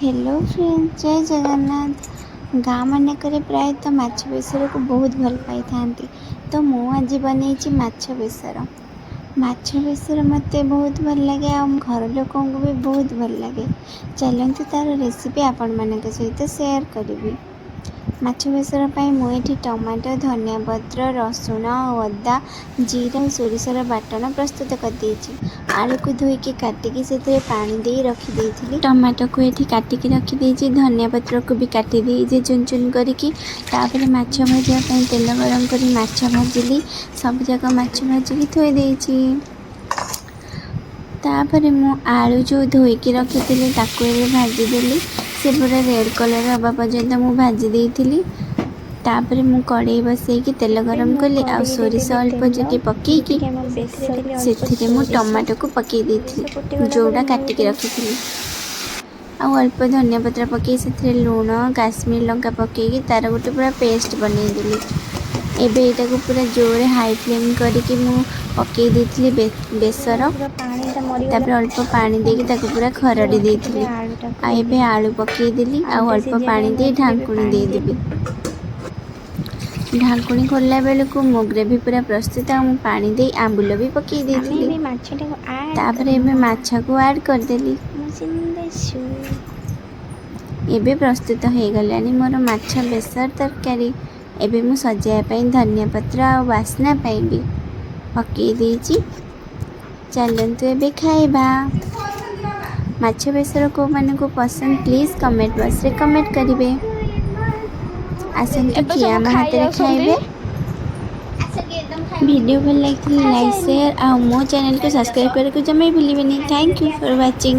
Hello friend, ଜୟ ଜଗନ୍ନାଥ। ଗାଁ ମାନଙ୍କରେ ପ୍ରାୟତଃ ମାଛ ବେସରକୁ ବହୁତ ଭଲ ପାଇଥାନ୍ତି। ତ ମୁଁ ଆଜି ବନେଇଛି ମାଛ ବେସର। ମାଛ ବେସର ମୋତେ ବହୁତ ଭଲ ଲାଗେ ଆଉ ଘର ଲୋକଙ୍କୁ ବି ବହୁତ ଭଲ ଲାଗେ। ଚାଲନ୍ତୁ, ତା'ର ରେସିପି ଆପଣମାନଙ୍କ ସହିତ ସେୟାର କରିବି। ମାଛ ବେସର ପାଇଁ ମୁଁ ଏଠି ଟମାଟୋ, ଧନିଆ ପତ୍ର, ରସୁଣ ଆଉ ଅଦା, ଜିରା, ସୋରିଷର ବାଟଣ ପ୍ରସ୍ତୁତ କରିଦେଇଛି। ଆଳୁକୁ ଧୋଇକି କାଟିକି ସେଥିରେ ପାଣି ଦେଇ ରଖିଦେଇଥିଲି। ଟମାଟୋକୁ ଏଠି କାଟିକି ରଖିଦେଇଛି। ଧନିଆ ପତ୍ରକୁ ବି କାଟି ଦେଇଛି ଚୁନ ଚୁନ କରିକି। ତାପରେ ମାଛ ଭାଜିବା ପାଇଁ ତେଲ ଗରମ କରି ମାଛ ଭାଜିଲି। ସବୁଯାକ ମାଛ ଭାଜିକି ଥୋଇ ଦେଇଛି। ତାପରେ ମୁଁ ଆଳୁ ଯେଉଁ ଧୋଇକି ରଖିଥିଲି, ତାକୁ ଏବେ ଭାଜିଦେଲି। ସେ ପୁରା ରେଡ଼୍ କଲର୍ ହେବା ପର୍ଯ୍ୟନ୍ତ ମୁଁ ଭାଜି ଦେଇଥିଲି। ତାପରେ ମୁଁ କଡ଼େଇ ବସେଇକି ତେଲ ଏବେ ଗରମ ମୁଁ କଲି ଆଉ କଡ଼େଇରେ ସୋରିଷ ଦେଲି ଅଳ୍ପ ତେଲ, ଟିକେ ପକେଇକି ଯେତିକି ଆମ ବେସର ଦେଲି ଅଳ୍ପ ସେଥିରେ ମୁଁ ସୋରିଷ। ଟମାଟୋକୁ ପକେଇ ଦେଇଥିଲି, ସୋରିଷ ଫୁଟିଗଲା ପରେ ଯେଉଁଟା ମୁଁ କାଟିକି ଏବେ ରଖିଥିଲି। ଆଉ ଅଳ୍ପ ଧନିଆ ପତ୍ର ପକେଇ ସେଥିରେ ଲୁଣ, କାଶ୍ମୀର ଲଙ୍କା ପକେଇକି ତା'ର ଗୋଟେ ପୁରା ପେଷ୍ଟ ବନେଇଦେଲି। ଏବେ ଏଇଟାକୁ ପୁରା ଜୋରେ ହାଇ ଫ୍ଲେମ୍ କରିକି ମୁଁ ପକେଇ ଦେଇଥିଲି ବେସର। ପୁରା ପାଣିଟା ମରିଗଲା ତାପରେ ଅଳ୍ପ ପାଣି ଦେଇକି ତାକୁ ପୁରା ମୁଁ ଯେଉଁ ଖରଡ଼ି ରଖିଥିଲି ଦେଇଥିଲି। ଆଳୁଟାକୁ ଆଉ ଏବେ ଦେଇଦେଲି। ଆଳୁ ପକେଇଦେଲି ଆଉ ଆଳୁଟା ଅଳ୍ପ ସିଝିବା ପାଣି ପାଇଁ ମୁଁ ଦେଇ ଏଥିରେ ଏବେ ଢାଙ୍କୁଣୀ ପାଣି ଦେଇଦେବି। ଦେଇଦେଲି। ଢାଙ୍କୁଣୀ ଖୋଲିଲା ବେଳକୁ ମୋ ଗ୍ରେଭି ପୁରା ପ୍ରସ୍ତୁତ। ଆଉ ମୁଁ ପାଣି ଦେଇ ଆମ୍ବୁଲ ବି ପକେଇ ଆମେ ଦେଇଥିଲି। ଏବେ ମାଛଟାକୁ ଆଡ଼୍ ତାପରେ ଏବେ କରିନେବା। ମାଛକୁ ଆଡ଼୍ କରିଦେଲି। ମୁଁ ଜିନ୍ଦା। ଏବେ ପ୍ରସ୍ତୁତ ହେଇଗଲାଣି ମୋର ମାଛ ବେସର ତରକାରୀ। ଏବେ ମୁଁ ସଜାଇବା ପାଇଁ ଧନିଆ ପତ୍ର ଆଉ ବାସ୍ନା ପାଇଁ ବି ପକେଇ ଦେଇଛି। ଚାଲନ୍ତୁ, ଏବେ ଖାଇବା। ମାଛ ବେସର କେଉଁମାନଙ୍କୁ ପସନ୍ଦ, ପ୍ଲିଜ୍ କମେଣ୍ଟ ବକ୍ସରେ କମେଣ୍ଟ କରିବେ। ଆସନ୍ତୁ ଏବେ କିଏ ସବୁ ଆମ ଖାଇ ହାତରେ ଯାଉଛନ୍ତି। ଖାଇବେ। ଭିଡ଼ିଓ ଭଲ ଲାଗିଥିଲେ ଲାଇକ୍, ସେୟାର ଆଉ ମୋ ଚ୍ୟାନେଲକୁ ସବସ୍କ୍ରାଇବ୍ କରିବାକୁ ଜମା ବି ଭୁଲିବେନି। Thank you for watching.